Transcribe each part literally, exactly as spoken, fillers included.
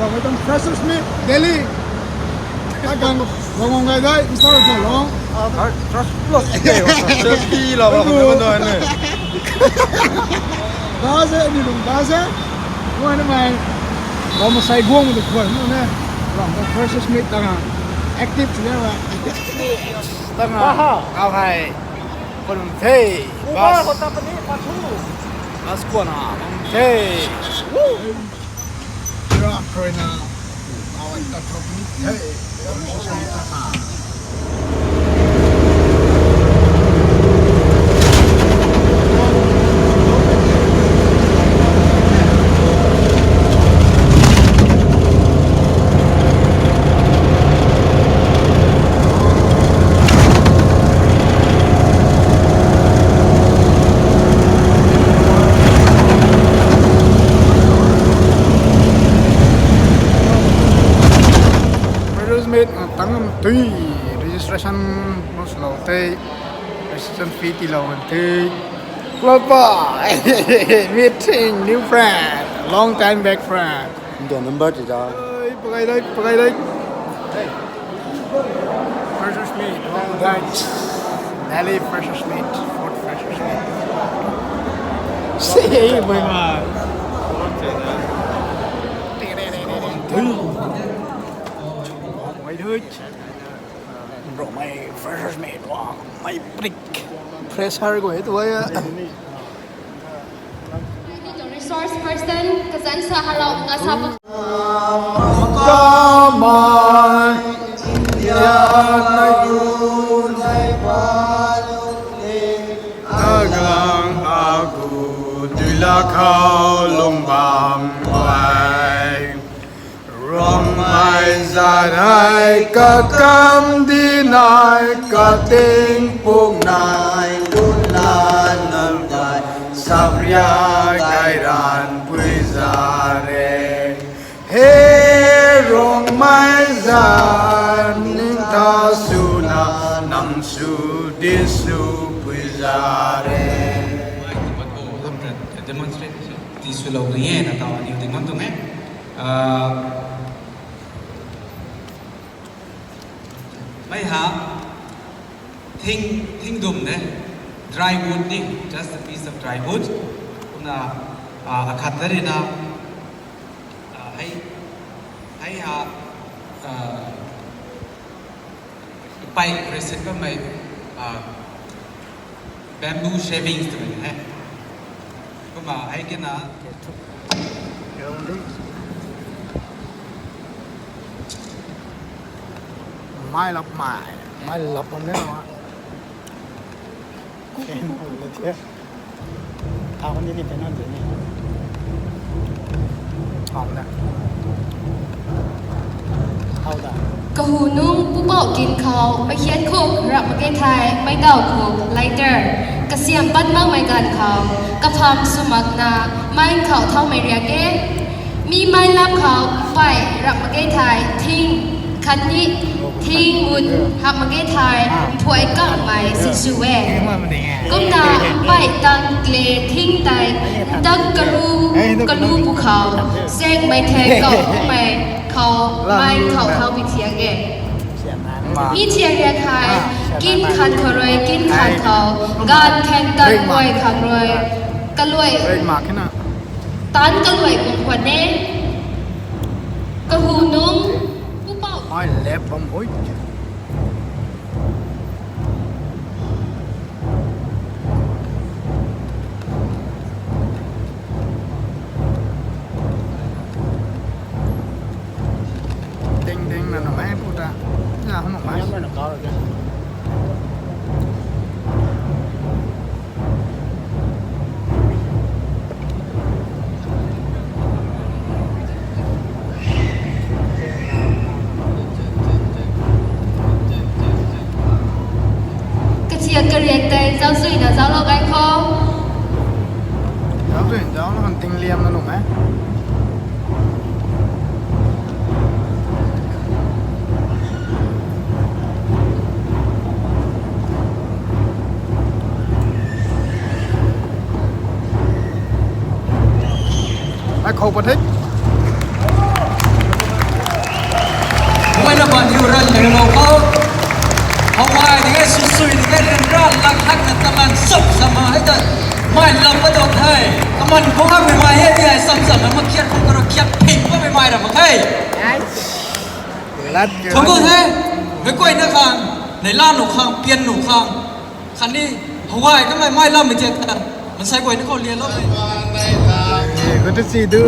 Welcome Freshers Meet Delhi. Kagang long long gai dai, isar sa long. Trust plus. Safety la ba ne. Ba se ni dum ba se. Wan mai. Ram sai guang de khwan ne. Ram Freshers Meet ta active ne ba. Tanga. Aha. Kau hai. Kon the. Bas. Bas kona. Kon the. Woo. Kira kena. Kau hai ta top ni the. Freshers Meet, ah, tang am tui registration mo swlou tei, registration fee tiilou kan tei. Club pa, meeting new friend, long time back friend. India number ti da. Hey, pagai dai, pagai dai. Hey. Freshers Meet, welcome guys. Delhi Freshers Meet, fourth Freshers Meet. Say, boy, man. Wait, wait. Bro, my Freshers Meet, wow, my prick. Fresher ko hai tu ya. Resource person, kazan sa halau nga sa bu. Kamai, India na yu nai pa lu le. Aglang agu dui la khou lung bam bai. Rongmei zat hei kakam di nai, kating puk nai, lun lan nam nai, sapria gay ran pui zat re. He Rongmei zat ningtha swna, nam sw di sw pui zat re. Demonstrate ti swlou ni e na taw aniw ding bam tuang e. Ah, mei ha, thing, thing dum de, dry wood ni, just a piece of dry wood. Kumna, ah, akhat ta rina, ah, hei, hei ha, ah, Pai resin bammei, ah, bamboo shavings twmei hei. Kumna hei kena. Mai lap mai, mai lap bam de na. Thau ni ni pe nan de ni. Thau da. Thau da. Kahu nung pupouh kin khou, pakhian khuk rap mak ge thei, mei daw khuk, lighter, kasiam pat makmei ganv khou, kapham sw makna, mei khou thaumei riak e. Mi mei lap khou, pai rap mak ge thei, thing, khatni, thing mun hap mak ge thei, phuai kamei sinsw e. Kumna, pai tang kle thing tei, tak karu, kalu pu khou, sek mei thek kau mei khou, mei khou thau pi thiak e. Mi thiak riak hei, kin khan khou rui, kin khan khou, gan theng tan guay khang rui, kaluai. Tan kaluai kum khwan e. Kahu nung pupouh. Mai lap bam oi. Ding ding na nung e puta. Ya hung nung e. Kachiak kariak tei zauczuina zauclou gay khou. Zauczuina zauclou kan ting liam na nung e. Ai khou pat the. Yu ran le lo khou. Hawai ding e, sui sui ding e, ran ran lak hak na talan sap sama hei ta. Mai lam pa do thei. Kaman khou hak mei mai e di ai sam sam na ma kiat khou karo kiat ping pa mei mai ra ma khe. Lat ke. Thong ko the. Mei koi na khang, nei la nu khang, pian nu khang. Khatni Hawai kamei mai lam mei tiat ta, mansei guay ni khou lian lou e. Good to see you.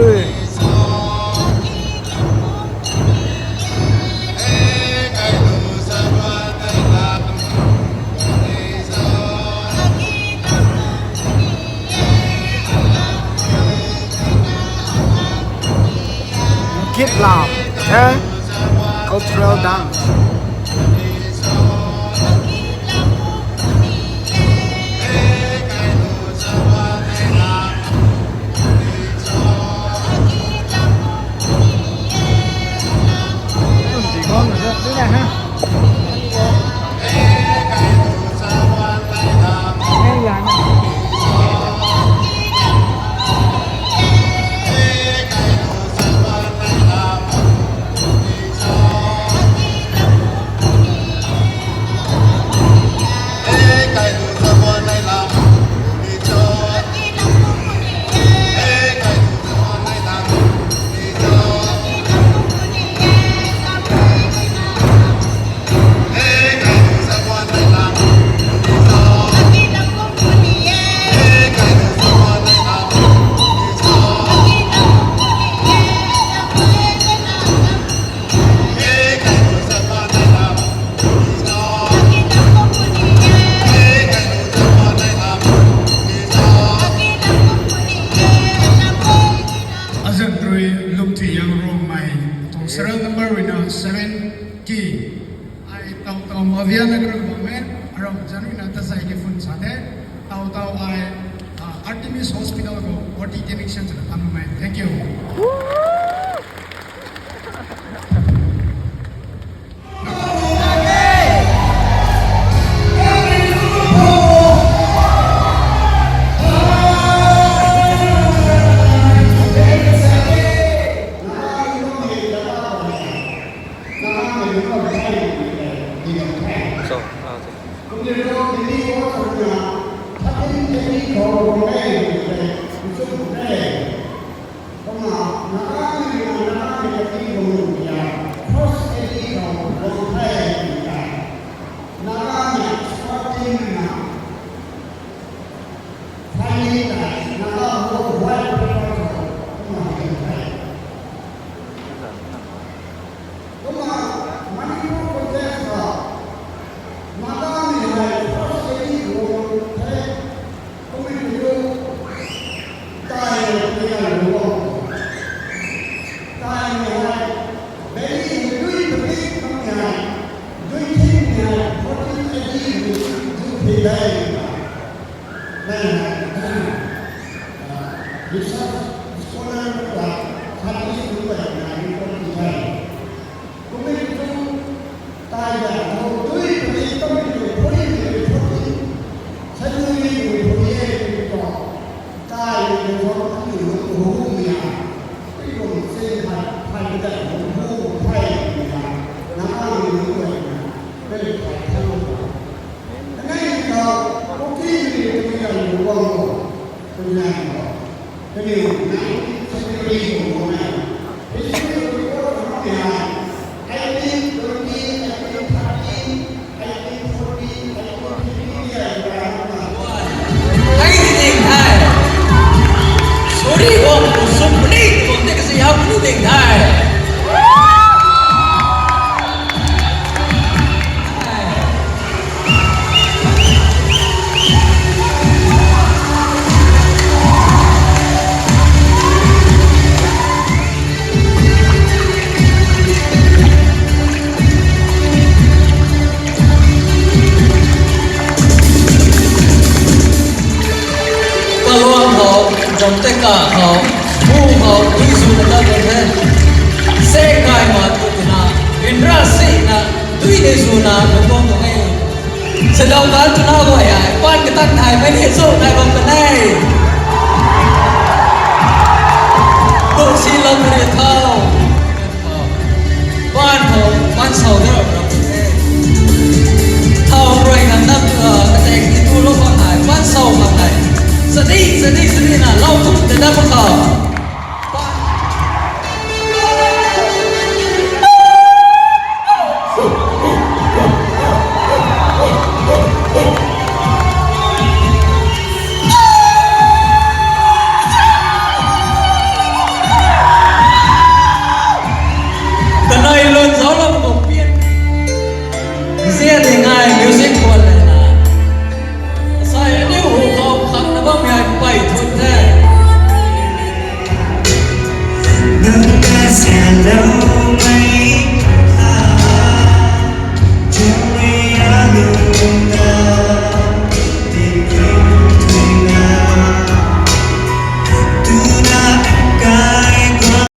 Kit lam, eh? Cultural dance. Azat rui lum ti yang rongmei tuang serial number rui na seven ki. Ai tau tau Mavia na kara bam e, aram zan rui na tasai ki phun sa the. Tau tau ai, ah, Artemis Hospital ko O T technician sa tham mei. Thank you. Kumna, Naga mei na, Naga mei kati bang lu ya, cross A D khou bang the tw ta. Naga mei sporting na, fighting na, Naga ho white paper khou, kumna bang the. Kumna, Manipur context khou, Naga mei hei cross A D khou bang the. Kumna tu, tai na tu ya lu bang. Tai na hei, very, very big company hei, do you think they are forty, eighty, do you think they are? Research scholar ko la, scientist ko la, na ni ko ti hai. Kumna tu, tai da, ho tui puni, kum ni puni, puni, puni. Sanu ni puni, puni, puni to. Tai ni ho tui, ho, ho, ni a. Puni ko se hai, hai da, ho, ho, hai ni a. Na ni ni ko ni a. Puni ko hai. Nei ta, Kuki ni tu ya lu bang ko. Tu ya ko. Kaniw nineteen century khou guang e. History report khou na, eighteen twenty, eighteen thirty, eighteen forty, eighteen fifty, eighteen fifty. Hei ni ding the. Sorry, bang, sum ni, bang, ni kasi hap ni ding the. Kaluang khou, Jamtek ka khou, bu khou, dui zu na ta kan the. Se kai ma tu tina, rin ra si na, dui de zu na, kan bam tu e. Sadau kan tu na guay ai, pan ka tan thai, mei ni zo thai bam kan e. Tu si lam ni thau. Pan khou, pan sau de, Ning sini sini na lou kum ta dat mak khou.